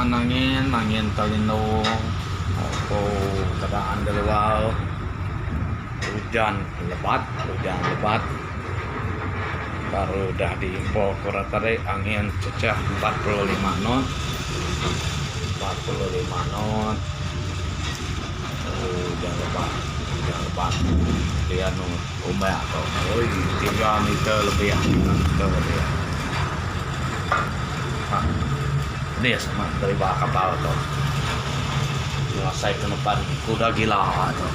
Keadaan angin, angin telindu ko keadaan da luar ujan lebat, ujan lebat baru udah diimpor ku ira tadi angin cecah 45 knot, 45 knot ujan lebat, ujan lebat dianu ombak tu oi tiga meter lebih, tiga meter lebih. Pedis amat deriba kapal tu. Ngasai ke nepan kuda gila tu.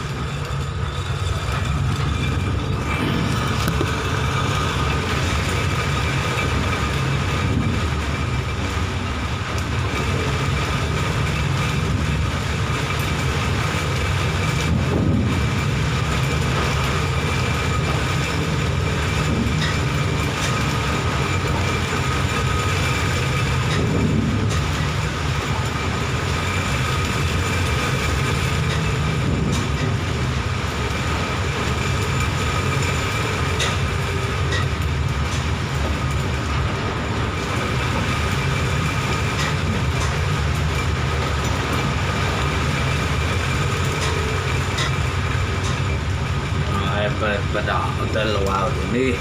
Peda hotel luar tu nih.